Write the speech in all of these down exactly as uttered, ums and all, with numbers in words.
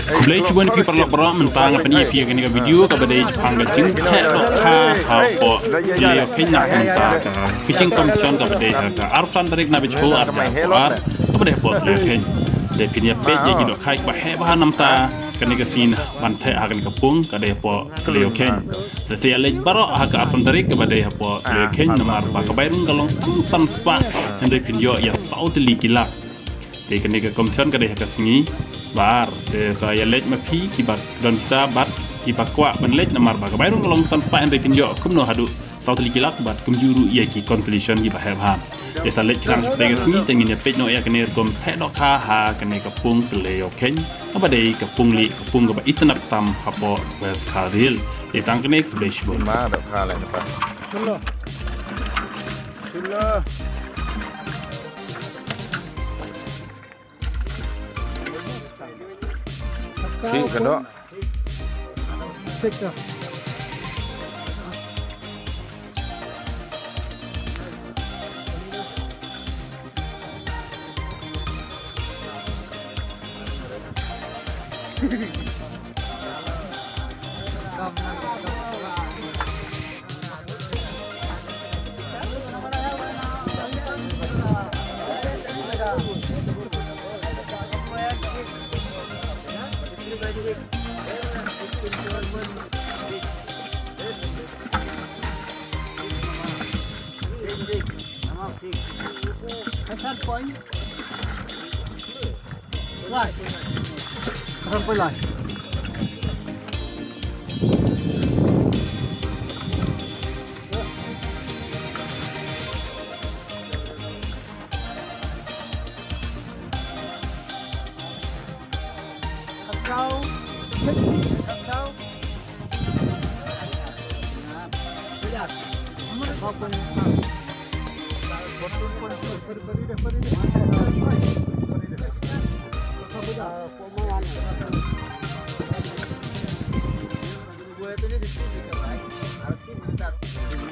Khublei shibun ïa phi paralok baroh, mynta nga pyni ïa phi kane ka video kaba dei shaphang ka jingtheh dohkha hapoh Sleikheiñ na ka bynta ka fishing competition kaba dei ha ka arphew san tarik na Bishpu ar hajar arphew ar kaba dei hapoh Sleikheiñ. Te phin ïa peit ïa ki dohkha kiba heh bha na ka bynta kane ka sngi ban theh ha kane ka pung ka dei hapoh Sleikheiñ. Te sa ïa leit baroh ha ka arphew san tarik kaba dei hapoh Sleikheiñ namar ba ka bai rung ka long tang san spah hynrei phin ïoh ïa saw tylli ki lak. Te kane ka competition ka dei ha ka sngi ba ar. Te sa ïa leit ma phi kiba don pisa bad kiba kwah ban leit namar ba ka bai rung ka long san spah hynrei phin ïoh kumno haduh saw tylli ki lak bad kumjuh ruh ïa ki consolation kiba heh bha. Te sa leit khnang sha kata ka sngi te ngin ïa peit noh ïa kane rukom theh dohkha ha kane ka pung Sleikheiñ kaba dei ka pung lieh, ka pung kaba itynnad tam hapoh West Khasi Hills. Te tang kane, khublei shibun. Ma dohkha leh napa. Sula. Sula. Sik ka doh. Sik ka. Lai. Ka san poi lai. Kau. Kau.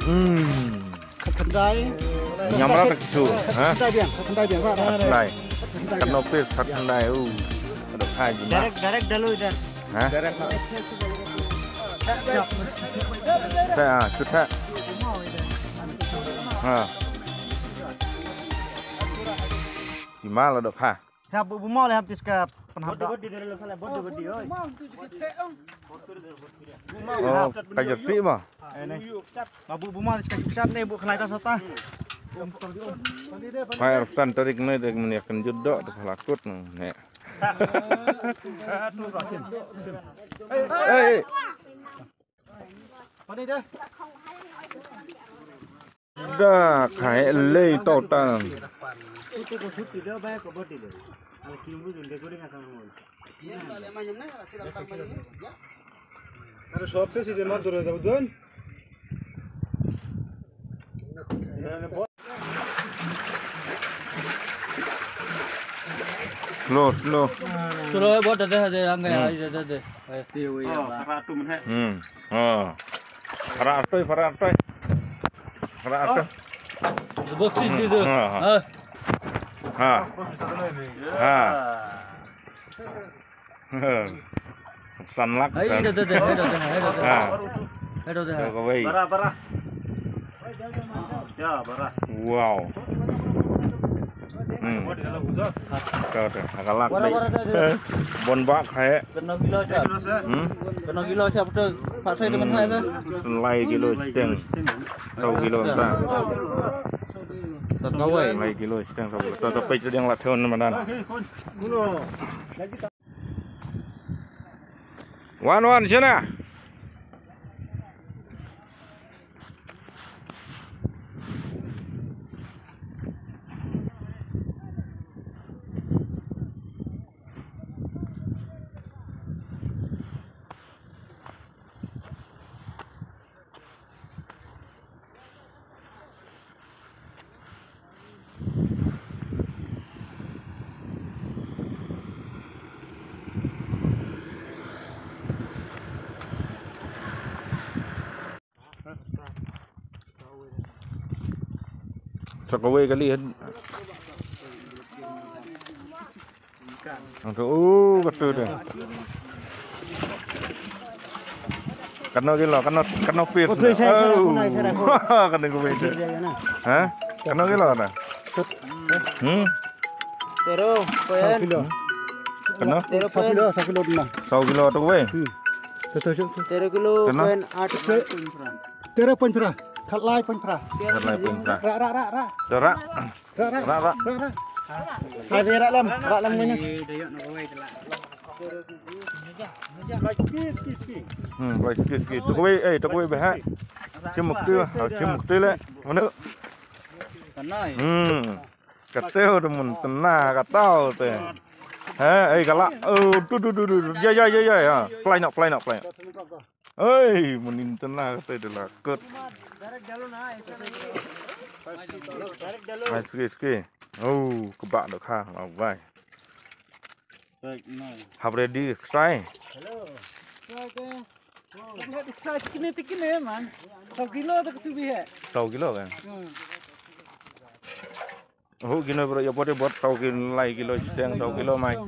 Hmm. Khat khyndai. Nyam ra tak chu, ha? Khat khyndai biang, khat khyndai biang, ha? Khat khyndai. Khat khyndai. Kat no pis, khat khyndai, u. Ada khai jin ma. Direct, direct dalu idan. Ha? Direct. Tha, ah, chu tha. Ha. Ji ma la dok kha. Sa bu bu mo le hap tis ka pynhap da. Oh, ka jersey mo. Eh, ne. Ma bu bu mo tis ka chat ne bu khlai ta sota. Phai arphew san tarik ne dek menia kan jut dok tu khala kut ne. Hey. Da khai lei to ta. Ada sop tu si dia mau turun jauh tuan. Slow, slow. Slow, eh, buat ada, ada, angkai, hmm, ada, ada, ada. Eh, dia, weh, oh, apa? Para tu mana? Hmm. Oh. Para tu, para tu. Para tu. Boksis dia tu. Ha. Ha. Ha. Ha. San lak. Ai, dah, dah, dah, dah, dah, dah. Ha. Dah, dah, dah. Bara, bara. Ya, bara. Wow. Hmm. Dah, dah. Ka lak. Bara, bara, dah, dah. Bon bak hai. Kena gila cha. Hmm? Kena gila cha betul. Pak saya teman saya tu. Lai kilo seteng. Saw kilo ta. Tak kawai. Lai kilo seteng saw kilo. Tak sampai sedang lah tahun madan. Wan, wan, sini. Sa kawei kali han. Ang tu, oh, katu de. Kano kilo, kano, kano piece. Oh, tu na. Isa, isa, oh, isa, isa. Kano ko piece. Isa, isa, isa. Ha? Kano kilo na? Hmm? Tero, saw point. Kilo. Kano? Tero saw point. Kilo, saw kilo na. Saw kilo tu ko piece. Hmm. Tu, tu, tu, tu. Tero kilo, kano? Point aat. Tero point phra. Khatlai point phra. Khatlai point phra. Ra, ra, ra, ra. Ra. Ra, ra. Ra, ra. Ra, ra. Ai, ra lam, ra lam ngin. Hmm, bai ski, ski, ski. Tu kawei, eh, tu kawei bah. Chim mukti, ha, chim mukti le. Mana? Hmm. Kateu tu mun tena katau te. Ha, eh, kala. Oh, tu, tu, tu, tu. Ya, ya, ya, ya, ya. Play nok, play nok, play nok. Oi, munin tena kata de la kut. Ai, ski, ski. Oh, kebak dok ha, mau bai. Hap ready, ksai. Kine tikine man. Saw kilo tak tu bi hai. Saw kilo kan? Hmm. Oh, kino bro, ya bote bot saw kilo, lai kilo, seteng saw kilo mai.